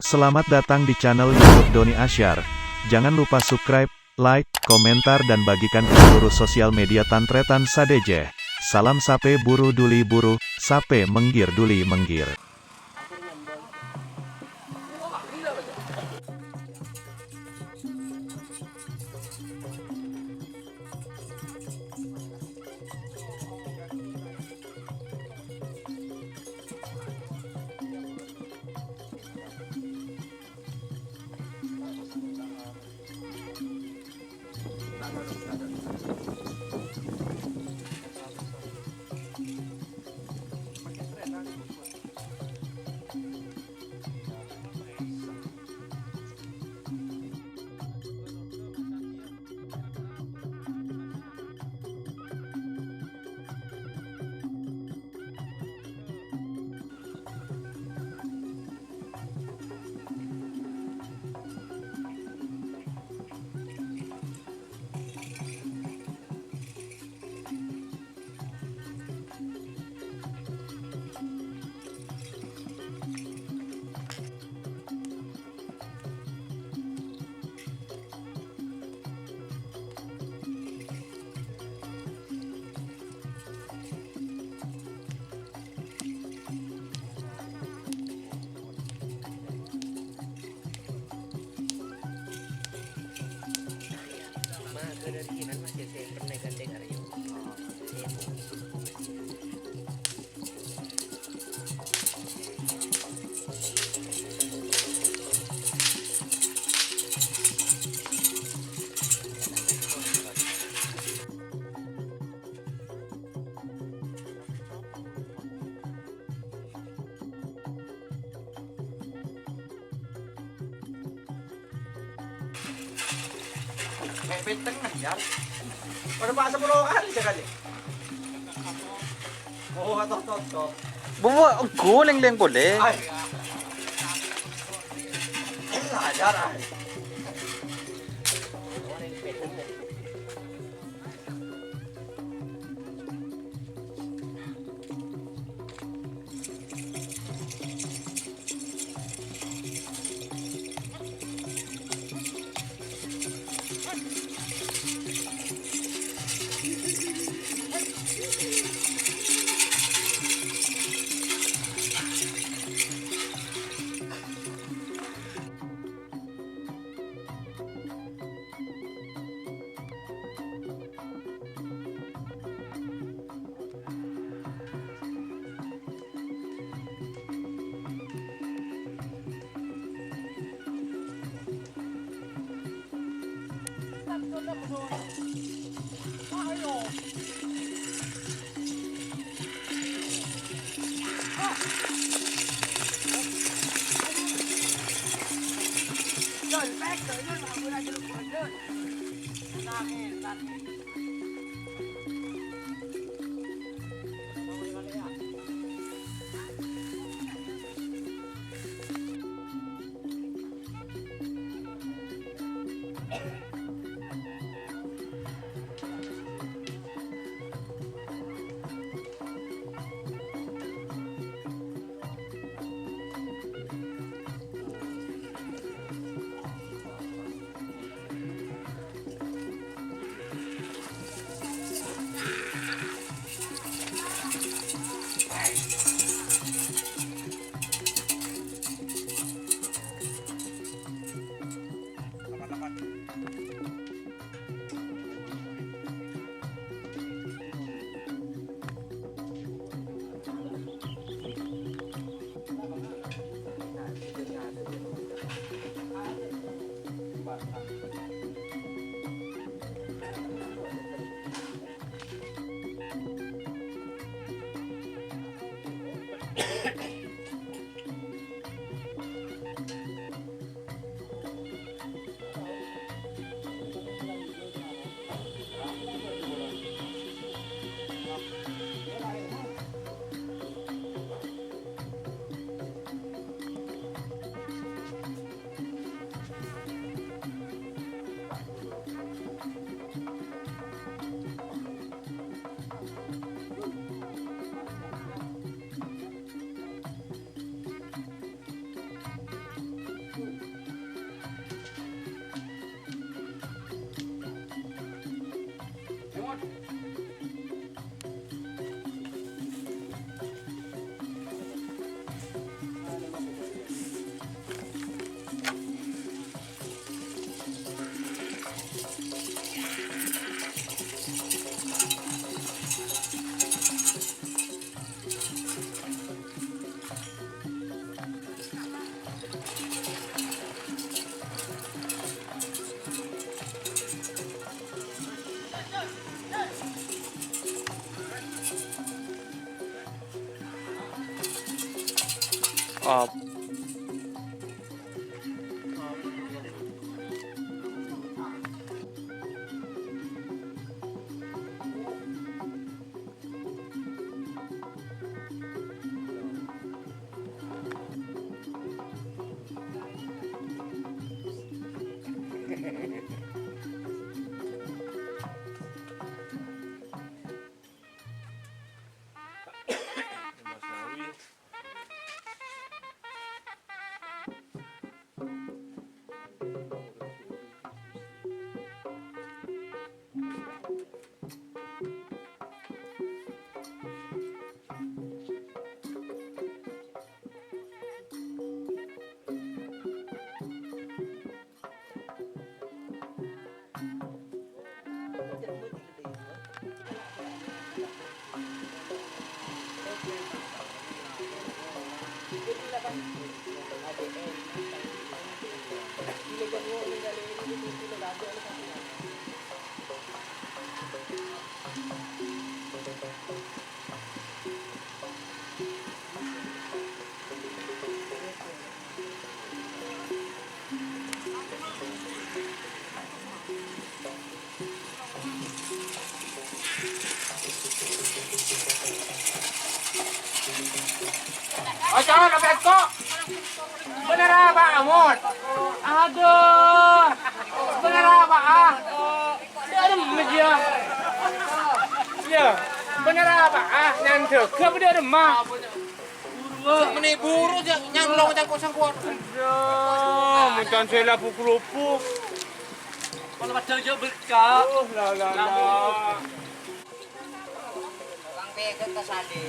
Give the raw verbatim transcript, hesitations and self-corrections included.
Selamat datang di channel YouTube Doni Asyar. Jangan lupa subscribe, like, komentar, dan bagikan ke seluruh sosial media tan-tarètan sadhâjâ. Salam sapè buru duli buru, sapè mèngghir duli mèngghir. Mè' pèttengnga, Jal. Padâ pas sapolo kalè sakalè. Oh, tok, tok, tok. Bâbâ ongghu lèng-lèng polè. Ay. Ajar, ay. Op. Ojo, nabrak kok. Bener apa, Amut? Aduh. Bener apa, ah? Bâdâ rèmma, yâ? Yâ, bâdâ rèmma, ah, nyandhâghâ bâdâ rèmma. Mènè buru jâ' nyamlong cangko' sangkowan. Yâ, mon can sè la bu-, bu-, bu-. Kalau padahal jâ' berkah. Oh, la, la, la. Bang pegang ka Sali.